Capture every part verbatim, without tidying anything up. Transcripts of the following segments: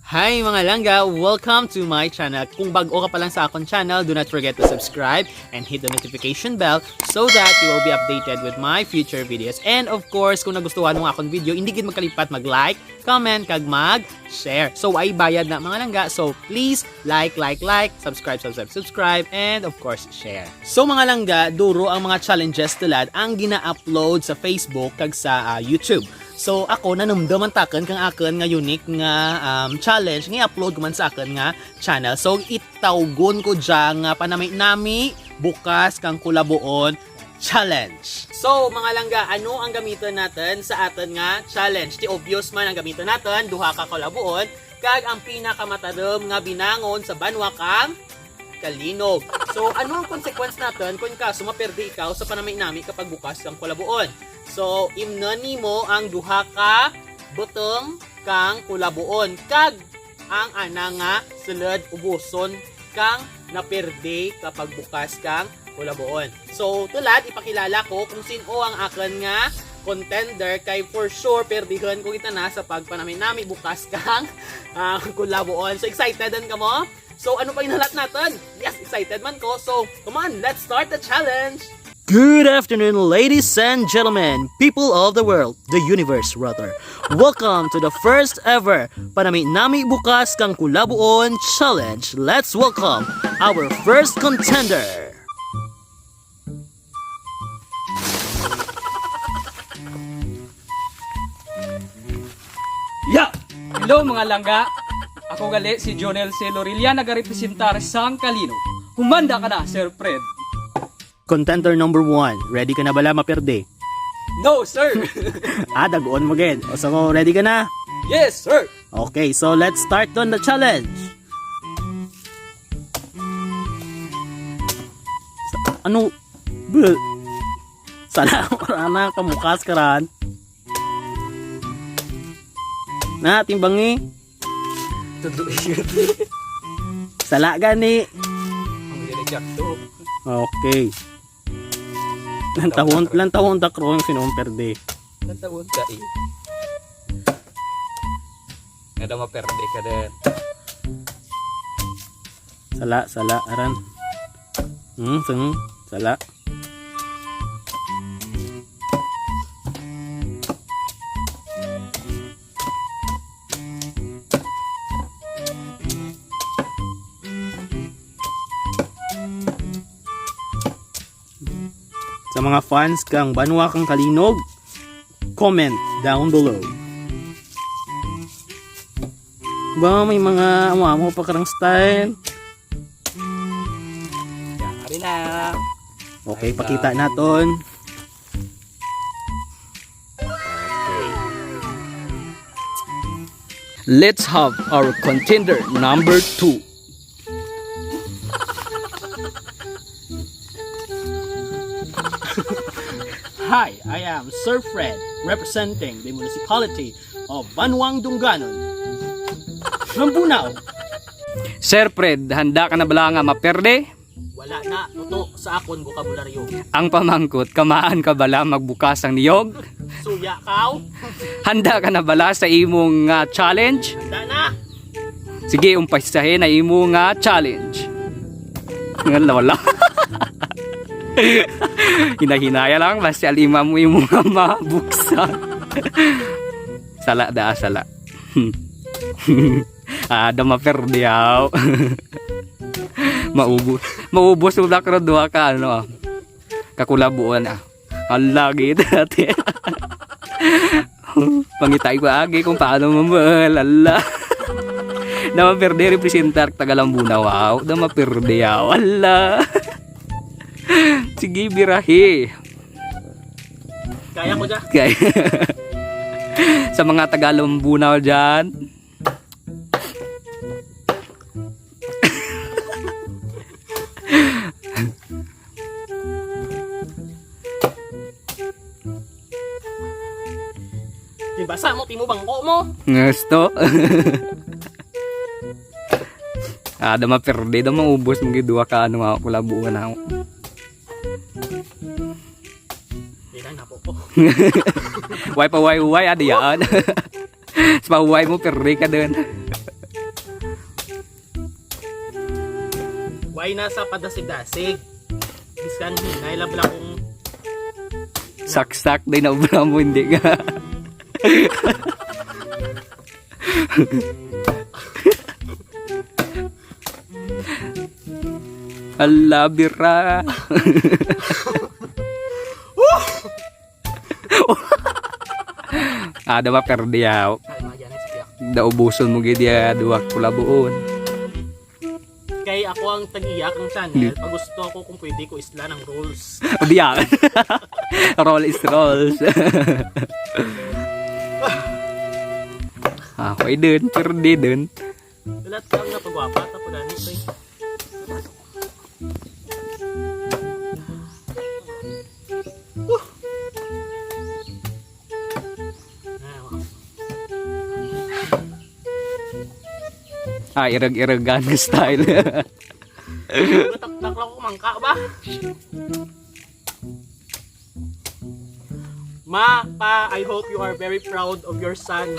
Hi mga langga! Welcome to my channel. Kung bag-o ka pa lang sa akon channel, do not forget to subscribe and hit the notification bell so that you will be updated with my future videos. And of course, kung nagustuhan mo ang akon video, hindi gid magkalipat mag-like, comment, kag mag-share. So, ay bayad na mga langga. So, please like, like, like, subscribe, subscribe, subscribe, and of course, share. So mga langga, duro ang mga challenges tulad ang gina-upload sa Facebook kag sa ah, YouTube. So ako, nanumdum ang takon kang akon nga unique nga um, challenge nga i-upload ko man sa akon nga channel. So itawgon ko dya nga panami-nami bukas kang kulabuon challenge. So mga langga, ano ang gamiton naton sa aton nga challenge? Ti obvious man ang gamiton naton, duha ka kulabuon kag ang pinakamatadom nga binangon sa banwa kang Kalinog. So, ano ang consequence naton kung kaso maperdi ikaw sa panami-nami kapag bukas kang kulabuon? So, imnon nimo ang duha ka butong kang kulabuon kag ang ana nga sulod ubuson kang naperdi kapag bukas kang kulabuon. So, tulad, ipakilala ko kung sin-o ang akon nga contender kay for sure perdihon ko kita na sa pagpanami-nami bukas kang ah, kulabuon. So, excited din ka mo? So, ano pa yung halat natin? Yes, excited man ko. So, come on, let's start the challenge! Good afternoon, ladies and gentlemen, people of the world, the universe, rather. Welcome to the first ever Panami-nami Bukas kang Kulabuon Challenge. Let's welcome our first contender. Ya! Hello, mga langga! Ako gali si Jonel C. Lorilla, nagarepresentar sang Kalino. Humanda ka na, Sir Fred. Contender number one, ready ka na bala maperde? No, sir! Ah, daguon mo gid. O, so, ready ka na? Yes, sir! Okay, so let's start on the challenge. Sa- Ano? Bleh. Sala, wala na, kamukas ka ran. Na, timbangi. Tudlo yun. Sala gani. Ang yun ay jakto. Okay. Lantawon, lantawon ta krong sinumperde. Natawon ka eh. Nga daw maperde ka din. Sala, sala, aran. Hmm, sung, sala. Sa mga fans kang Banwa kang Kalinog, comment down below. Ba, may mga amo-amo pa karang style. Yan, ari na. Okay, pakita naton. Let's have our contender number two. Hi, I am Sir Fred, representing the municipality of Banwang Dungganon. Mambunaw! Sir Fred, handa ka na bala nga maperde? Wala na, tuto sa akon bokabularyo. Ang pamangkot, kamaan ka bala magbukas ang niyog? Suya kaw, Handa ka na bala sa imong nga challenge? handa na. Sige, umpasahin na imo nga challenge. Nga lola. Hinahinaya lang, basta alima mo imo nga mabuksan. Sala da, sala. Ah, da maperde yaw. Maubos. Maubos mo na karon duha ka ano. Kakulabuan ah. Ang lagi dati. Pangitay ko agi kung paano mamahal. Ala. Da maperde representar taga Lambuna, wow. Da maperde yaw. Ala. Sige, birahi. Kaya ko dyan. Okay. Sa mga taga Lambuna dyan. Di basa mo, timo bangko mo. Gusto. Ah, da maperde, da maubos mo gid duha ka ano nga kulabuan ako. Di na, napo ko. Way pa way way, ah, diyaan. Sa pahuway mo, perde ka dun. Why na sa padasig-dasig? Biskan hinay lang bala kung saksak din na obra mo, hindi ka. Hala, bira. Ah, daw perdi, ah. Naubuson mo gid ya duha kulabuon. Kay ako ang tag-iya kang channel, pag gusto ako kung pwede ko isla ng rolls. Diya. Roll is rolls. Ah, okay dun. Pero di dun. Lahat ka nga pagwapa, tapos gani, pre. Ah, irag-iragan nga style. Mataktak lang ko mangka ba? Ma, pa, I hope you are very proud of your son.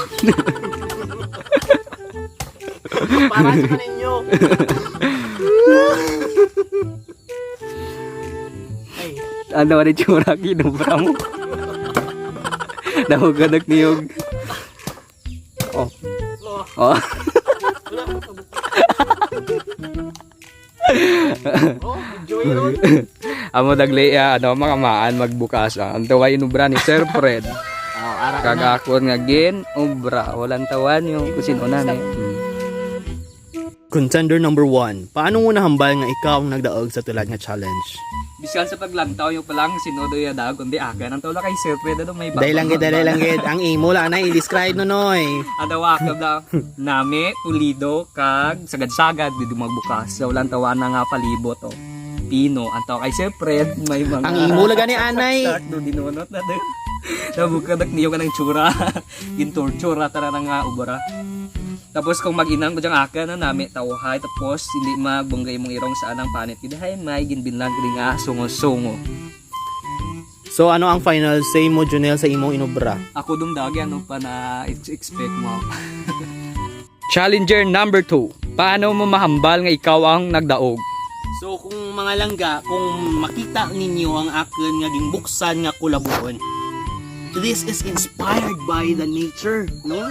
Para sa kaninyo. Ay. Ano, ano yung tsura, kinubra mo? Nahuganak niyog. Oh. Oh. Oh. Oh, enjoy ron. Amo dagli, ah, ano, mga maan magbukas, ah. Ang tuway inubra ni Sir Fred. Oh, ara Kag na. Akon nga gin ubra. Walang tawan yung kung sino na ni. Hmm. Contender number one, paano mo nahambal nga ikaw ang nagdaog sa tulad nga challenge? Bisan sa paglantaw yung palang sino do ya daog, kundi akin. Ang tawag kay Sir Fred, ano, may Dahil lang gid, dahil lang gid. Ang imo lang na i-describe, Nonoy. Ang tawag ka daw, nami, pulido, kag sagad-sagad, di magbukas. So, walang tawa na nga palibot, oh. Pino, ang tawag kay Sir Fred, may mga Ang imo lang gani, anay. Saksak, do, dinunot na din. Nabukadak niyo ka ng tsura. Gintorture, tara na nga, ubra. Tapos kung mag-inang ko diyang akin, na nami tawhay, tapos hindi magbungga imong irong sa anang panit. Gid hay may ginbinlang gid nga sungo-sungo. So, ano ang final say mo, Junel, sa imong inubra? Ako dum dagi, ano pa na ex-, expect mo? Challenger number two. Paano mo mahambal nga ikaw ang nagdaog? So, kung mga langga, kung makita ninyo ang akon nga ginbuksan nga kulabuon, this is inspired by the nature, no?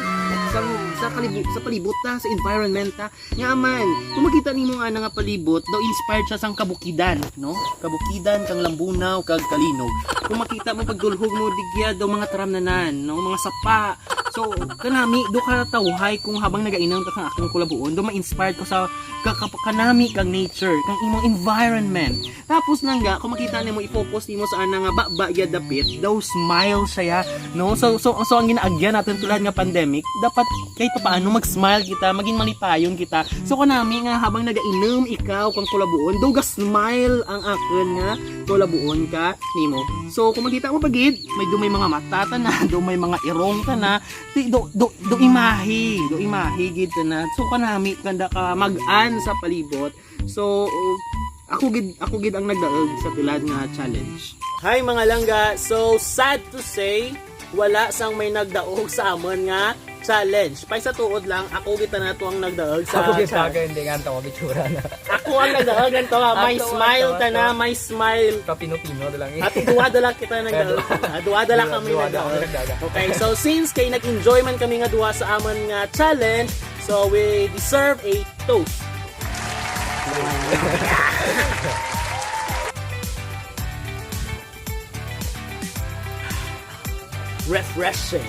Sa, sa kalibu-, sa palibot ta, sa environment ta. Nga man, kung makita nimo ang ana nga palibot, daw inspired siya sang kabukidan, no? Kabukidan, kang Lambunaw, kag Kalinog. Kung makita mo, pagdulhog mo, digya, daw mga taramnanan, no? Mga sapa. So, kanami, do ka tawhay kung habang nagainom ka kang akong kulabuon, do ma-inspired ko sa ka-, ka-, kanami kang nature, kang imong environment. Tapos lang ga, kung makita nimo, i-focus nimo sa ana nga baba ya dapit, daw smile siya, no? So, so, so ang ginaagyan natin tulad nga pandemic, dapat kahit paano mag-smile kita, maging malipayon kita. So, kanami nga habang nagainom ikaw kang kulabuon, daw ga-smile ang akon nga kulabuon ka nimo. So, kung makita mo pa gid, may do may mga mata ta na, do may mga irong ta na, di, do, do, do imahe, do imahe gid ta na. So, kanami kanda ka mag-an sa palibot. So, ako gid, ako gid ang nagdaog sa tulad nga challenge. Hi, mga langga. So, sad to say, wala sang may nagdaog sa amon nga challenge. Pay sa tuod lang, ako gid tana to ang nagdaog sa Ako gid challenge. Bagay, hindi nga ang tawag itsura na. Ako ang nagdaog nito, ha. May Ako ang smile tawag tana, to. May smile. Kapino-pino na lang eh. At duwa da lang kita nagdaog. Kaya du-, Ah, duwa da lang duwa, kami duwa da nagdaog. Kami nagdaog. Okay, so since kay nag-enjoy man kami nga duwa sa amon nga challenge, so we deserve a toast. Refreshing.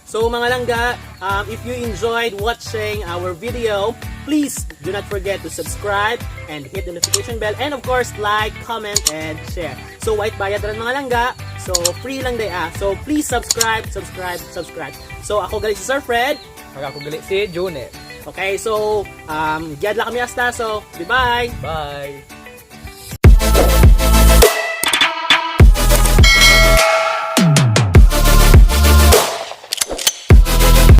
So, mga langga, um, if you enjoyed watching our video, please do not forget to subscribe and hit the notification bell. And of course, like, comment, and share. So, wait bayad rin, mga langga. So, free lang day, ah. So, please subscribe, subscribe, subscribe. So, ako gali si Sir Fred. Kag ako gali si June. Okay, so, um, giyad lang kami hasta. So, bye-bye! Bye!